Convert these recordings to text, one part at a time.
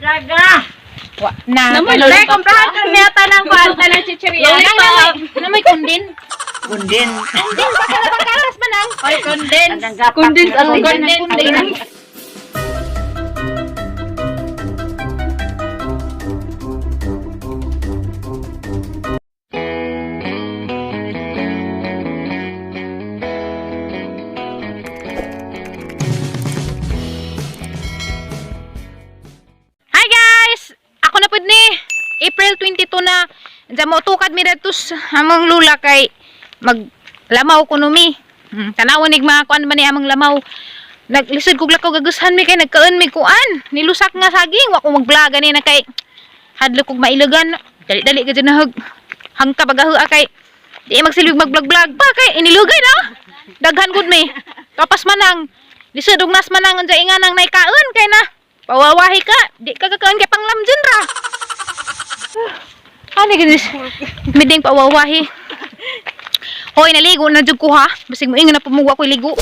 Daga. Wa na. Naman, Nay, kumprahan ka niya tanang kwarta ng chichirya. Na may kundin. Kundin. Kundin baka na bang karas man ang. Oy, kundin. Kundin sa Kundin. Kundin. Hi guys! Ako na pud ni April 22 na. Diyan mo tukad mi dadto sa among lula kay mag lamaw kuno mi. Tanawan nig mga kuan ba ni among lamaw. Naglisod kog lakaw gagushan mi kay nagkaon mi kuan. Nilusak nga saging wa ko mag-vlog ani na kay hadlok kog mailagan. Dali-dali ka dyan nahag hangka bagahu kay di magsilbig mag-vlog-vlog pa kay inilugay na. Daghan gud mi. Tapas manang lisod og nas manang unsa inganang naikaon kay na. Pawawahi ka, di ka kakaon kay panglam dyan ra. Ano gid miding pawawahi. Hoy, naligo na jud ko ha. Basig mo ingon na pumugwa ko ligo.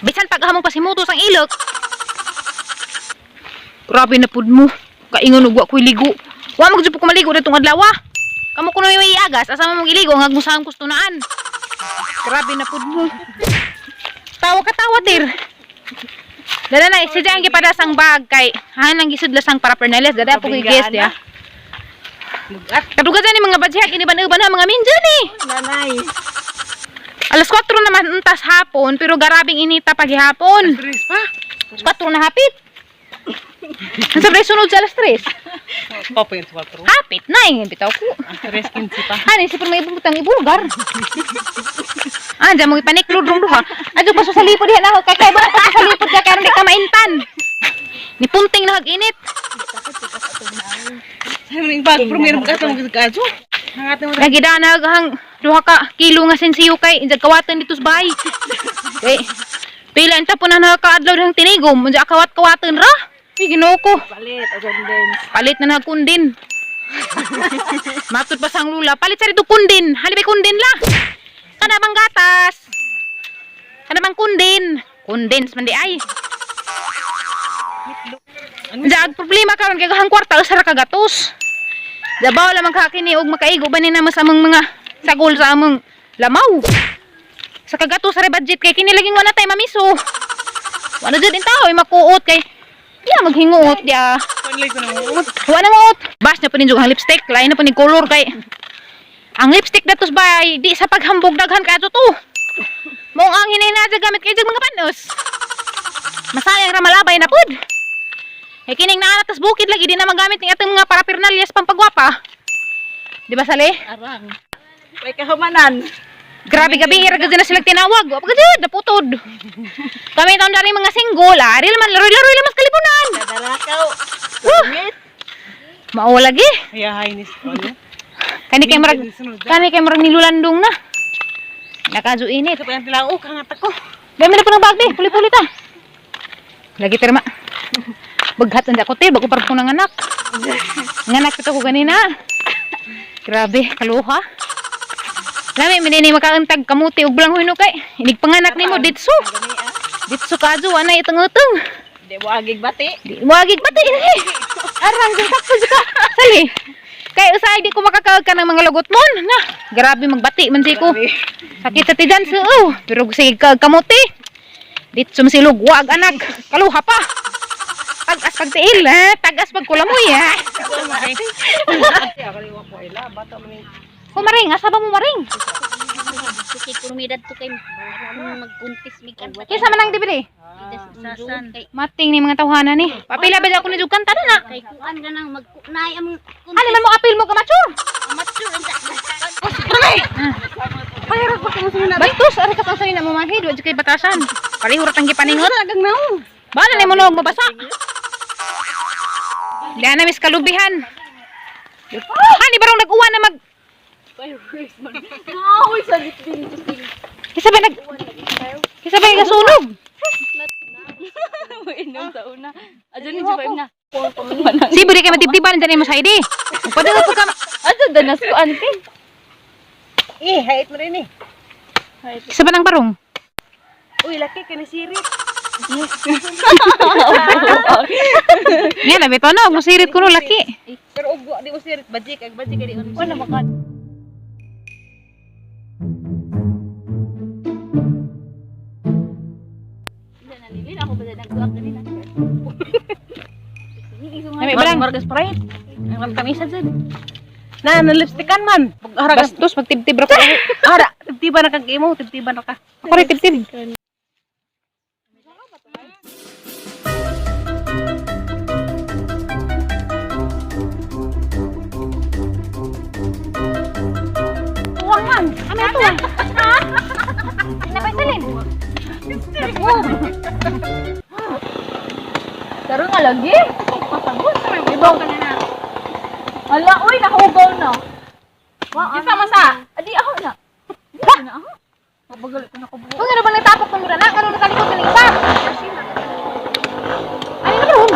Bisan pag hamong pasimuto sang ilok. Grabe na pud mo. Kaingon og wa ko'y ligo. Wa mag jud po ko maligo datong adlaw. Kamo kuno may agas, asa mo magiligo ang agmusahang kustunaan. Grabe na pud mo. Tawa ka tawa dir. Dala na, si Jan gipadas ang bag kay han ang gisudlas ang paraphernalia. Dada po kay guest ya. Kaduga dyan ni mga badyak, iniban-uban na mga minjan eh. Nanay. Alas 4 naman untas hapon, pero garabing inita paghihapon. Tres pa. Alas 4 na hapit. Ang sabay sunod sa alas 3. Papo yung 4. Hapit na eh, bitaw ko. 3:15 pa. Ano, isipin mo ibutang ibulgar. Ah, diyan mo ipaniklod rong duha. Adyo pa sa lipod diha na ako. Kay kay ba pa sa lipod ka karon di ka maintan. Ni punting na init. Sabi mo yung bag, pero meron ka itong gadyo. Hangat mo. Lagi da hang duha ka kilo nga sensiyo kay injag kawatan dito sa bahay. Kay pila inta po na nakakaadlaw dihang tinigom, unja kawat-kawatan ra. Uy, Ginoo ko. Palit o kundin. Palit na nagkundin. Matod pa sang lula. Palit sa rito kundin. Halibay kundin la. Kana bang gatas? Kana bang kundin? Kundins man di ay. Diya, ang problema karon kay hang kwarta usa ra ka gatos. Dabaw lamang ka kini og makaigo ba ni na mas among mga sagol sa among lamaw. Sa kagatos ra budget kay kini laging wala tay mamiso. Wala jud in tao ay makuot kay diya maghinguot diya. Panlay ko na mo. Wala na mo. Bash na po ninyo ang lipstick. Lain na po ni color kay. Ang lipstick datos ba di sa paghambog daghan ka to. Mong ang hinay na gamit kay mga panos. Masayang ra malabay na pud. Kay kining naa tas bukid lagi di na magamit ning atong mga paraphernalia pampagwapa. Di ba sali? Arang. May kahumanan. Grabe gabi ira gud na silang tinawag. Wa pa gud naputod. Kami taon dari mga single, ari man laro-laro mas kalibunan. Dadarakaw. Woo! Mao lagi. Kaya hainis ko. Ano? Kani kay murag nilulandong na. Nakajo init. Ito pa yung tilaok. Hangat ako. Dami na po ng bag di, puli-puli ta. Lagi terma. Baghat na ako te, bago para ko ng anak. Nganak ito ko ganina. Grabe, kaluha. Lami, minini makaantag kamuti og blang huyno kay. Inig panganak nimo ditso. Gani ah. Ditso kadyo anay itong-utong. Di mo agig bati. Di wagig pati. Arang sakto ka. Sali. Kay usahay di ko makakaag ka ng mga lagot mon. Na, grabe magbati man si ko. Sakit sa tiyan sa oh. Pero sige ka kamuti. Ditso masilog wag anak. Kaluha pa. Tagas pagtiil ha. Tagas pagkulamoy ha. Humaring, asa ba mo maring? Kay kurumidad to kay magkuntis mi kan. Kisa man ang dibili. Sasan. Kay Mating ni mga tawhana ni. Papila ba ako ni Jukan tanan na. kay kuan ganang magkunay ang Ano man mo apil mo ka mature? mature ang Pahirap pa kamo sa mga Bastos, ari ka sa na mo mahid, wa jud kay batasan. Pareho ra tang gipaningot. Agang naong. Bala na mo nog mabasa. Di na mis kalubihan. Hani barong nag-uwan na mag Uy, sagit din. Kisa ba nag Kisa ba nagasunog? Inom sa una. Adyo ni Jubay na. Sibo di kay matibtiban dyan mo sa ID. Padala po ka. Adyo danas ko ante. Eh, hait mo rin eh. Kisa ba ng barong? Uy, laki ka ni Siri. Nga na bitaw na, musirit ko no laki. Pero og di mo sirit bajik, ag bajik di mo. Wala maka. Ako ba nagkuak ganina? Nami ba lang? Margas Sprite. Ang kamisa jud. Na na lipstickan man. Ara ka. Bastos magtibtib ra ko. Ara, tibtiba na kag imo, tibtiba na ka. Ako rin tibtib. Tuwang man. Ano ito? Napay salin. Karon nga lagi. Ibaw ka na na. Ala, uy, nahugaw na. Isa mo sa. Adi ako na. Di na ako. Mabagal ko na kabuo. Kung ano bang natapok ng mura na? Ano natalikod ka ng isa? Ano na ron?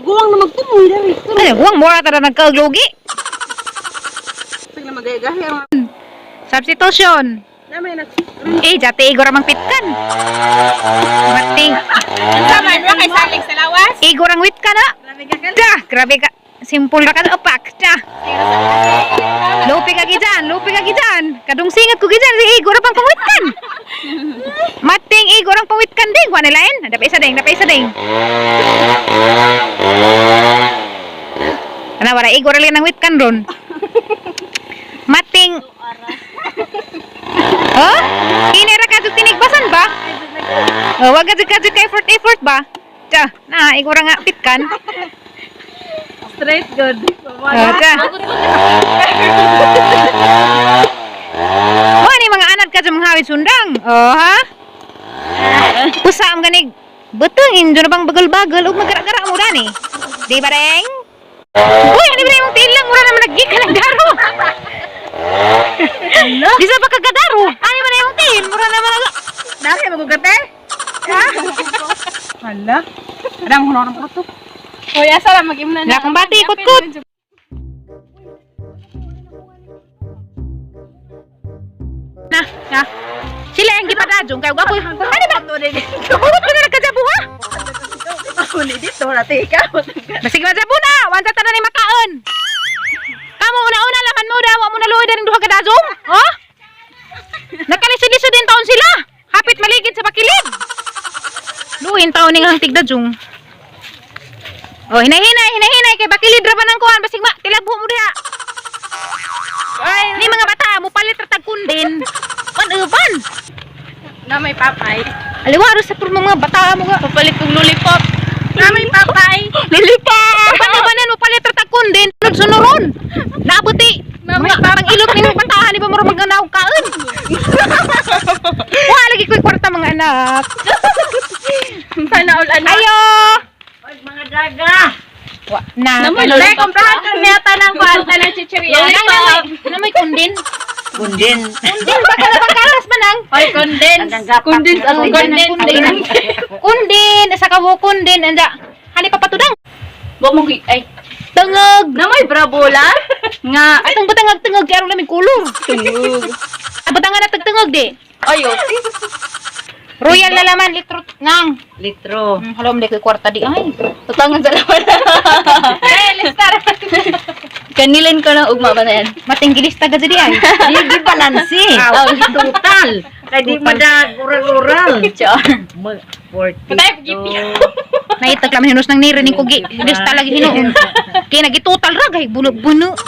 Guwang na magtumoy diri. Ano, huwag mura tara nagkauglugi. Sige na magaygahi ang Substitution. Namay na. Eh, jati igor ang pitkan. Mating. Unsa man wa kay salig sa lawas? Igor ang wit ka na. Grabe ka Da, grabe ka. Simple ra ka na upak. Da. Lupi ka gijan, lupi ka gijan. Kadung singat ko gijan, si Igor ang pangwitkan. Mating Igor ang pangwitkan ding. Wa nilain. Dapat isa ding, dapat isa ding. Ana wala Igor lang ang witkan ron. Mating. Oh? Kinera ka jud tinigbasan ba? Oh, wag ka jud ka jud ka effort effort ba? Ta, na Igor nga pitkan. Straight good. Oh, ta. Oh, ni mga anad ka sa mga hawid sundang. Oh, ha? Usa ang ganig. Beteng injo na bang bagal-bagal ug magara-gara mo dani. Di ba deng? Uy, ano ba yung tilang mura naman naggikan ng daro. Di sa pagkagadaro. Ano ba na yung til? Mura naman nag. Dami magugate. Hala. Adam ko na ko to. Hoy, asa ra mag-imna Na akong bati ikot-kot. Na, na. Sila ang gipadajong kayo gapoy. Ano ba? Hugot ko na nagkajabo ha? Uli dito na tika. Basig majabo na, wanta tanan ni makaon. Kamo una-una laman mo daw, wa mo naluoy daring duha ka dajong. Oh? Nakalisod-lisod din taon sila. Hapit maligid sa bakilid. Luin taon ning hangtig dajong. Oh, hinay-hinay, hinay-hinay kay bakilid ra ba nang kuan basig ma tilabho mo diha. Ay, ni mga bata mo palit ra tag kundin. Pan uban. Na may papay. Aliwa ro sa puro mga bata mo nga. Papalit kong lollipop. Na may papay. Lollipop! Panabanan mo palit ra tag kundin. Sunod sunuron. Naabuti. Mga parang ilot ni mga batahan, di ba mura maganaw kaon? Wala lagi ko'y kwarta mga anak. Sana all anak. Ayo! Mga daga! Wa na. Namoy lollipop. Kumprahan ka niya tanang kuan tanang chichirya. Lollipop. Namoy kundin. Kundin! Kundin ba ka labang karas ba nang? Oy, condense. Condense ang condense. Kundin. Kundin. Asa ka mo kundin. Anda. Hani papatudang. Wa mo ay. Tangag. Namoy brabola nga Atong batangag tangag kay aron laming kulor. tungog. Batangag na tagtangag di. Ayo. Royal na laman litro nang. Litro. Hello, hindi ko'y kwarta di ay. Tutangan sa laman. Eh, listar. Kanilin ko ng ugma ba na yan? Matinggilis taga di ay. Di di balansi. Total. Kay di madag ural-ural. Char. Mag 42. Naitag laman hinos ng nire ning kugi. Lista lagi hinuon. Kaya nagitutal ra gay buno-buno.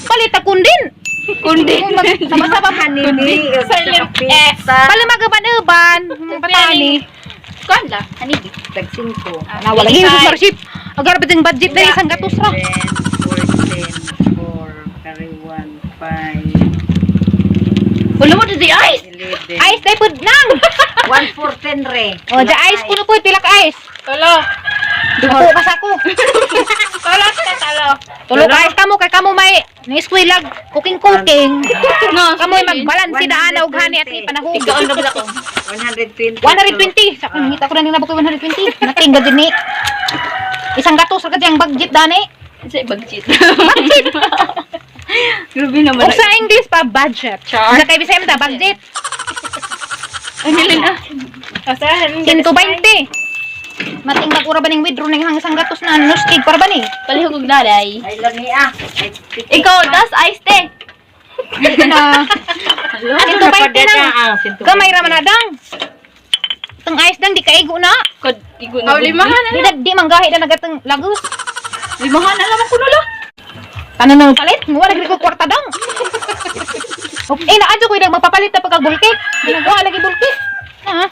Palit akon din. Kundi. Sama-sama Hanini. Silent S. Pala magaban-uban. Patani. Kuan la, hanigi. Tag 5. Na wala gyud sa receipt. Agar ba ding budget diri isang gatos ra. 10, 14, 4, carry 1, 5, Wala mo di ice. 11. Ice day pud nang. 1, 4, 10 re. O ja ice kuno pud pila ka ice. Tolo. Duha ka sa ako. Tolo sa talo. Tulo ka ice kamo kay kamo may ni lag cooking cooking. No, Kamo ay magbalansi daan og hani at panahon. Ikaw ang ko. 120. 120. Sa akong ngita ko na nabok 120. Natingga din ni. Isang gatos ra ka diyang budget dani. Sa budget. Budget. Grabe naman. O sa English pa budget. Char. Sa kay Bisaya ta budget. Ano na? Kasahan. 120. Matingga ko ra ba ning withdraw ning hang isang gatos na nustig para ba ni? Palihog og nanay. Ay, lami ah. Ay, Ikaw, das ice te. Na 120 na. Gamay ra man adang. Tong ice dang di kaigo na. Kod igo na. Oh, limahan Di di manggahi na nagatong lagos. Limahan na lamang kuno la. Tanan na palit, wala gid ko kwarta dang. Eh, naadyo ko yung magpapalit na pagka bulke. Ginagawa lagi bulke. Ah,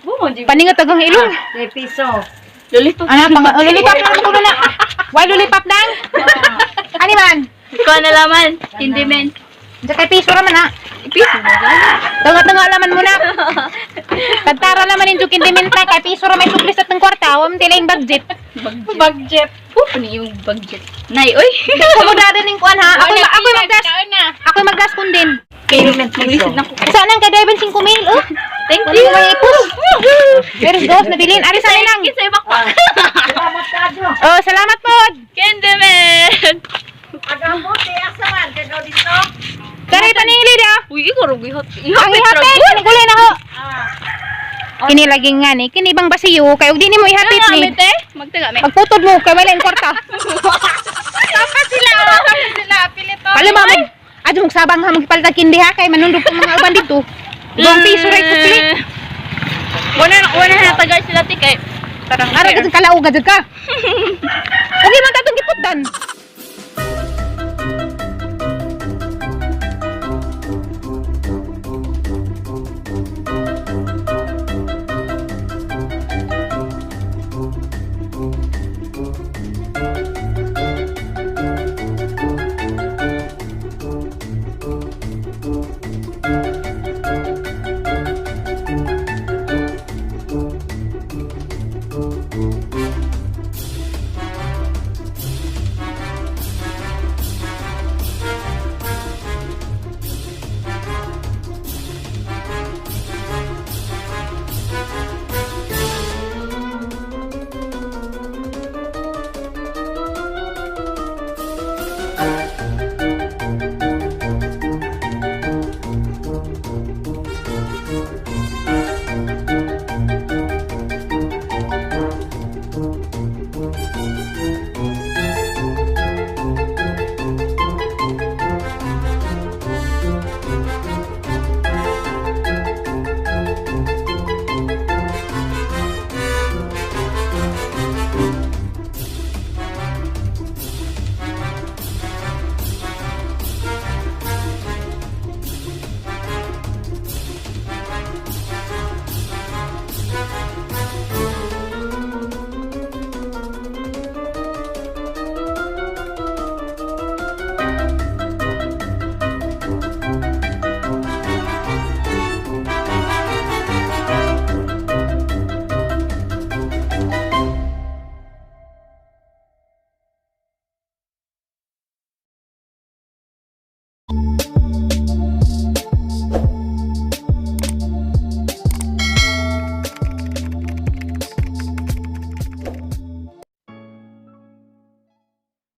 Bumo di. paningot agang ilong. 3 piso. Lollipop. Ana pang oh, lollipop na naman kuno na. Why lollipop dang? Ani man? Ikaw na laman. Hindi men. Diyan kay piso raman ha. Piso na gani. Tunga-tunga laman mo na. Tagtara naman yung kindiminta kay piso ra may suplis at ng kwarta. Wam tila yung budget. Budget. Oh, ano yung budget? Nay, oy. Kumudada ning kuan ha. Ako ako magdas. Kaon na. Ako magdas kun din. Kayo maglisod na ko. Saan ang kay 5 mil? Oh. Thank Wala you. mo may ipos. Pero dos nabilin. Ari sa lang. Kinsa ibak pa. Salamat ka, Adyo. Oh, salamat pod. Candyman. Agang buti, asa man, kagaw dito. Kare panili da. Uy, ikaw ro gihot. Ang ihapit, naguli na ho. Kini lagi nga ni, kini bang basiyo kay ug di nimo ihapit ni. Te, magtaga me. Pagputod mo kay wala yung kwarta. Tapos sila. Tapos sila. Pilito. Palo mama. Adyo mong sabang ha magpalit kindi ha kay manundog ang mga uban dito. Duhang piso ra kusli. Wala wala na tagal sila ti kay. Parang ara ka kalaog ka. Okay man tatong giputdan.